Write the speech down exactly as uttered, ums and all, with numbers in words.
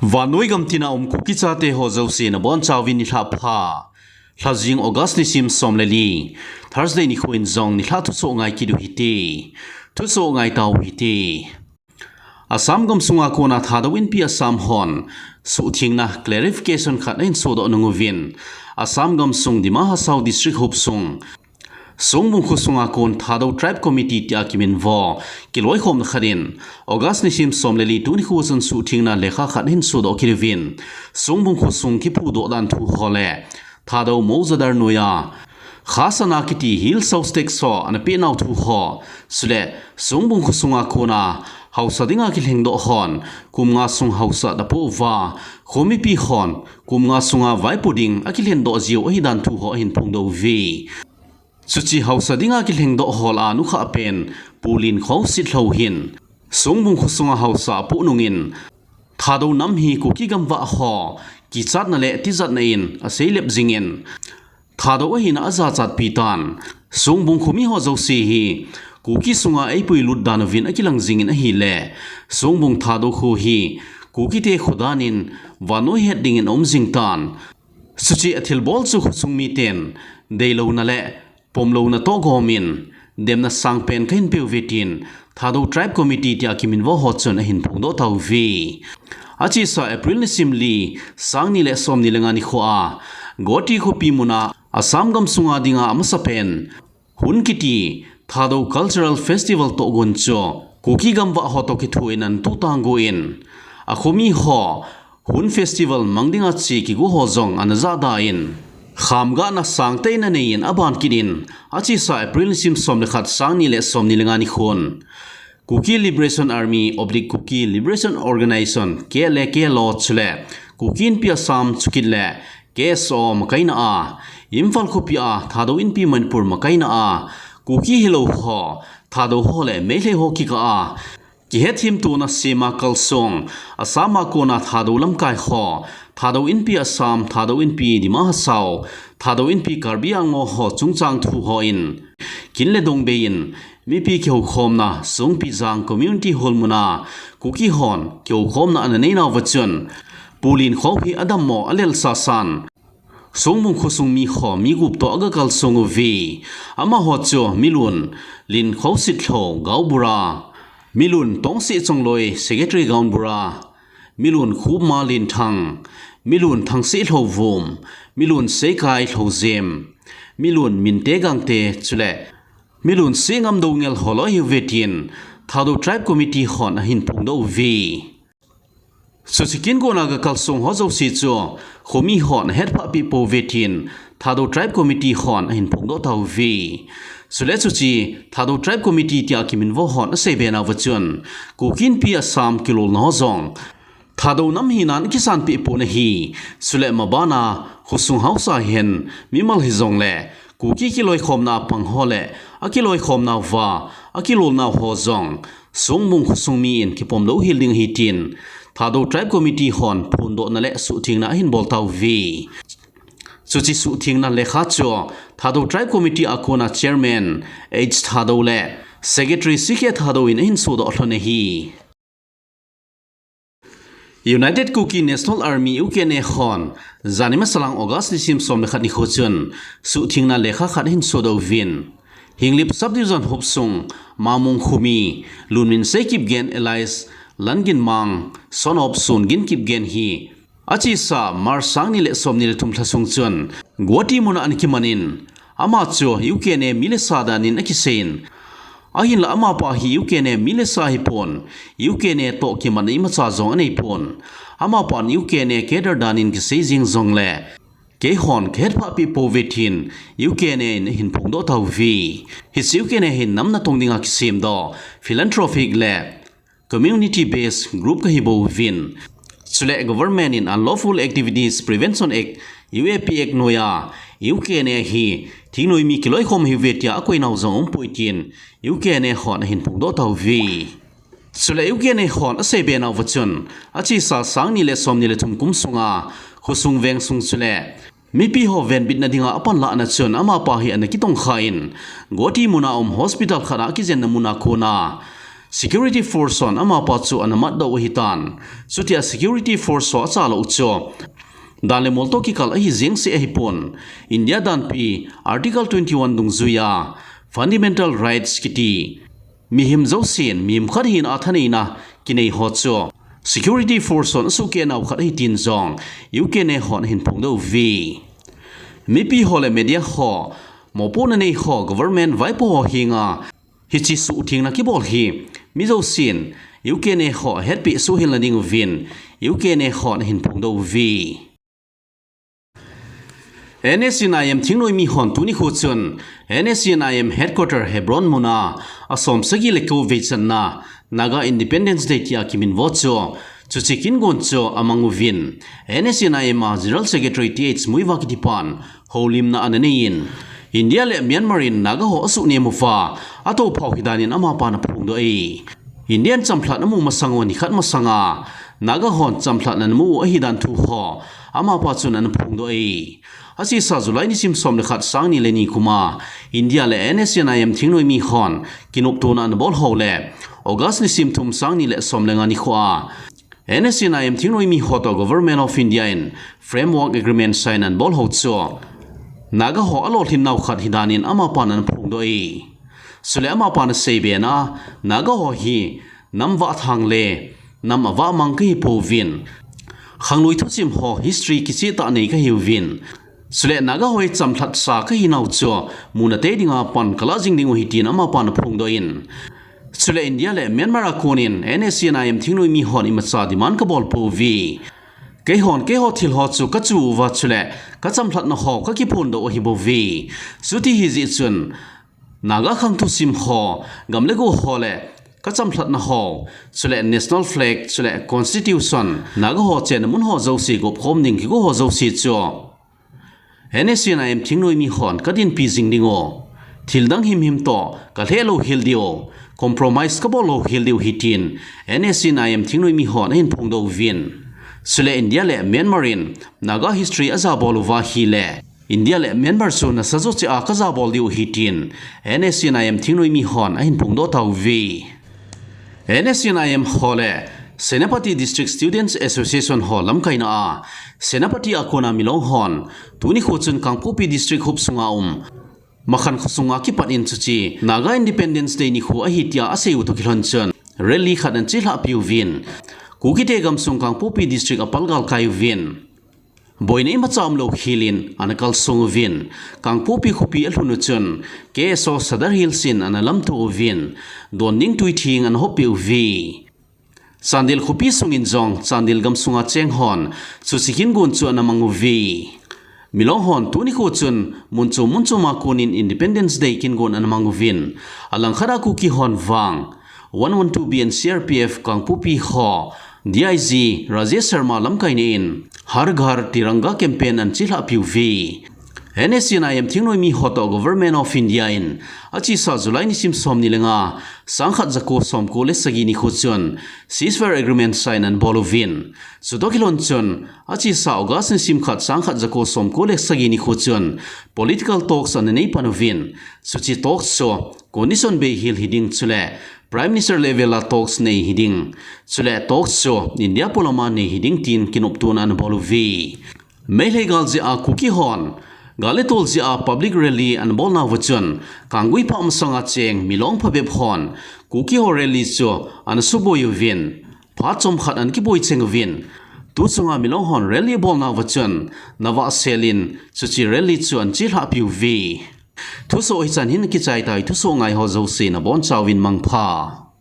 Vannoi gam tina um Kuki chate ho jouse nabonchauvin nilhah pha. Lhajing August nisim som le li, Thursday nikho in jong nilhah thusoh ngai kit u hite. Thusoh ngai tau hite. Assam gamsunga kona Thadou Inpi Assam hon suhthengna clarification khat ahin sodoh nung uvin, Assam gamsung Dima Hasao District hopsung Songbung khosunga kon Thadou Tribe Committee tia kiminvo kiloikhomna khat in August nisim som le li tuni nikho chun suhthengna lekha khat ahin sodoh kit uvin, Songbung khosung kiphudoh dan thu ho le Thadou Mouzadar noiya Khasana kiti Hill South State ho ana pehnau thu ho, chule Songbung khosunga kona haosa dinga kilhengdoh hon kum nga sung haosa apoh uva, khomipi hon kum nga sunga vaipo ding akilhendoh jiu ahidan thu ho ahin phongdoh uve. Chuche haosa dinga kilhengdoh ho lah a nukhah pen Pu Linkho Sitlhou hin Songbung khosunga haosa apoh nungin Thadou nam hi Kuki gamvah ho kichatna le tijatna in aseilep jingin, Thadou ahina ajachatpi tan, Songbung khomi ho jouse hi Kuki sunga eipuilut dan uvin akilang jingin ahile, Songbung Thadou kho hi Kukite kho danin vannoi het dingin aum jing tan. Chuche athilbol chu khosung miten deilouna le pomlouna toh gomin, demna sangpen kahin peuve tin Thadou Tribe Committee tia kiminvo ho chun ahin phongdoh tauve. Achesa April nisim li, sang ni le som ni le nga nikhoa Guwahati khopi muna Assam gamsunga dinga amasapen Hun kiti Thadou Cultural Festival tohgon chu Kuki gamvah ho toh kithoin ana tuhtanggon, akhomi ho Hun Festival mang dinga che kigo ho jong ana jahda in, khamgahna sangtah in aneiyin aban kit in, achesa April nisim som le khat, sang ni le som ni le nga nikhon Kuki Liberation Army oblique Kuki Liberation Organization, K L A K L O chule Kuki Inpi Assam chukit le K S O makaina a, Imphal khopia Thadou Inpi Manipur makaina a, Kuki hilou ho, Thadou ho le Meitei ho kikah a kihetthemtona sema kalsong, Assam a kona Thadou lamkai ho, Thadou Inpi Assam, Thadou Inpi Dima Hasao, Thadou Inpi Karbi Anglong ho chungchang thu hon, kin le dong beiyin, mipi kihoukhomna, Songpijang Community Hall muna, Kuki hon kihoukhomna ana neinauva chun, Pu Linkho hi adammo alelsa san, Songbung khosung mi ho mi gup toh aga kalsong uve. Amaho chu Milun Linkho Sitlhou, Gaonbura, Milun Tongsi Chongloi, Secretary Gaonbura, Milun Khupma Linthang, Milun Thangsi Lhouvum, Milun Seikai Lhoujem, Milun Minte Gangte chule Milun Singam Doungel holoi hiuve tin Thadou Tribe Committee hon ahin phongdoh uve. Chuche kin kona ga kalsong ho jouse chu khomi hon ahetphah peh pouve tin Thadou Tribe Committee hon ahin phongdoh tauve. Chule chuche Thadou Tribe Committee tia kiminvo hon aseibe nauva chun, Kuki Inpi Assam kilolna ho jong Thadou nam hinan akisan peh pon ahi. Chule mabana khosung haosa hihen mimal hijongle Kuki kiloikhomna pang ho le akiloikhomnauva akilolnau ho jong Songbung khosung mi in kipomlou hel ding ahi tin Thadou Tribe Committee hon phondohna le suhthengna ahin bol tauve. Chuche suhthengna lekha chu Thadou Tribe Committee a kona Chairman H Thadou le Secretary C K Thadou in ahin sodoh lhon ahi. United Kuki National Army, U K N A hon, jani masalang August nisim som le khat nikho chun, suhthengna lekha khat ahin sodoh uvin, Henglep Subdivision hopsung, Mamung khomi, Lunminsei Kipgen alias Langin Mang, son of Songin Kipgen hi, achesa March sang ni le som ni le thum lhasung chun, Guwahati muna ana kimanin, ama chu U K N A mi le sa danin akiseiyin, ahinla amapa hi U K N A mi le sa hipon, U K N A toh kimatna imacha jong aneipon. Amapan U K N A cadre danin kisei jeng jongle, keihon kahetphah peh pouve tin U K N A in ahin phongdoh tauve. Hiche U K N A hin nam natong dinga kisemdoh philanthropic le community based group kahi bouvin, chule Government in Unlawful Activities Prevention Act, U A P Act noiya U K N A hi thingnoimi kiloikhom ahiuve tia akoinau jong aumpoi tin U K N A hon ahin phongdoh tauve. Chule U K N A hon aseibe nauva chun, achesa sang ni le som ni le thum kum sunga khosung vengsung chule mipi ho venbitna dinga apanlahna chun amapa hi ana kitongkhan, Guwahati muna um hospital khat a akijenna muna kona Security Force hon amapa chu ana matdoh u ahitan. Chutia Security Force ho achalou chu dan le mol toh kikal ahi jeng seh ahipon, India danpi Article twenty-one dungjuia Fundamental Rights kiti, mihem jousen mihem khat hina a thaneina kinei ho chu Security Force hon asuhkeh nau khat ahi tin jong U K N A hon ahin phongdoh uve. Mipi ho le media ho mopohna nei ho government vaipo ho henga hiche suhthengna kibol hi mi jousen U K N A ho hetpeh soh hel na ding uvin U K N A hon ahin phongdoh uve. N S C N I M thingnoimi hon tuni kho chun N S C N I M headquarter Hebron muna asom sagi le ko vei channa Naga Independence Day tia kiminvo chu, chuche kin gon chu amang uvin, N S C N I M a General Secretary Th Muivah kitipan houlimna ana neiyin, India le Myanmar in Naga ho asuhnem uva atophau hidan in amapan aphongdoh e. India in chamlhat amu masang u nikhat masanga Naga hon chamlhat ana mu u ahidan thu ho amapa chun ana phongdoh e. Achesa July nisim som le khat, sang ni le ni kuma India le N S C N I M thingnoimi hon kinoptona ana bol ho le August nisim thum, sang ni le som le nga nikhoa N S C N I M thingnoimi ho toh Government of India in Framework Agreement sign ana bol ho chu Naga ho alolhin nau khat hidan in amapan ana phongdoh e. Chule amapan aseibe na, Naga ho hi nam vah thang le nam avah mang kahi pouvin, khanglui thusim ho history kicheh tah nei kahiuvin, chule Naga ho hi chamlhat sa kahi nau chu muna tei dinga pan kalah jing ding u ahi tin amapan aphongdoh in, chule India le Myanmar a konin N S C N I M thingnoimi hon imacha demand kabol pouve. Keihon keiho thil ho chu kachu uva chule kachamlhatna ho kakiphondoh u ahi bouve. Chuti hijeh chun Naga khang thusim ho, gam le go ho le kachamlhatna ho, chule national flag, chule constitution, Naga ho chenna mun ho jouse gopkhom ding kigo ho jouse chu N S C N I M thingnoimi hon kadinpi jing ding u, thil dang himhim toh kalheh lou hel diu, compromise kabol lou hel diu ahi tin N S C N I M thingnoimi hon ahin phongdoh uvin. Chule India le Myanmar in Naga history ajabol uva ahile India le Myanmar chu nasajo cheh a kajabol diu ahi tin N S C N I M thingnoimi hon ahin phongdoh tauve. N S C N I M ho le Senapati District Students Association ho lamkaina a Senapati a kona Milong hon tuni kho chun Kangpokpi District huop sunga um Makhan kho sunga kipat in chuche Naga Independence Day nikho ahi tia asei u toh kilhon chun rally khat ana chelhah piuvin, Kukite gamsung Kangpokpi District a palgal kai uvin, boina imacha umlou hel in ana kalsong uvin, Kangpokpi khopi alhun u chun K S O Sadar Hills in ana lamto uvin, don ding tui theng ana hoppeh uve. Chandel khopi sungin jong Chandel gamsunga cheng hon chuche kin gon chu ana mang uve. Milong hon tuni kho chun mun chom mun choma konin Independence Day kin gon ana mang uvin, alangkhat a Kuki hon vang one one two B and C R P F Kangpokpi ho D I G Rajesh Sharma lamkaina in Har Ghar Tiranga campaign ana chelhah piuve. N S C N I M thingnoimi ho toh Government of India in achesa July nisim som ni le nga, sangkhat jako somko le sagi nikho chun ceasefire agreement sign ana bol uvin, chutoh kilhon chun achesa August nisim khat, sangkhat jako somko le sagi nikho chun political talks ana neipan uvin, chuche talks chu condition bei hel hiding chule Prime Minister level a talks nei hiding, chule talks chu India polama nei hiding tin kinoptona ana bol uve. Meitei gal jeh a Kuki hon gal le tol jeh a public rally ana bolnauva chun, Kanggui pha masanga cheng Milong phabep hon Kuki ho rally chu ana suboi uvin, phat chomkhat ana kiboi cheng uvin, tuchunga Milong hon rally abolnauva chun navah selin chuche rally chu ana chelhah piuve. Thuso hichan hin akichai tai, thuso ngai ho jouse nabonchauvin mangpha.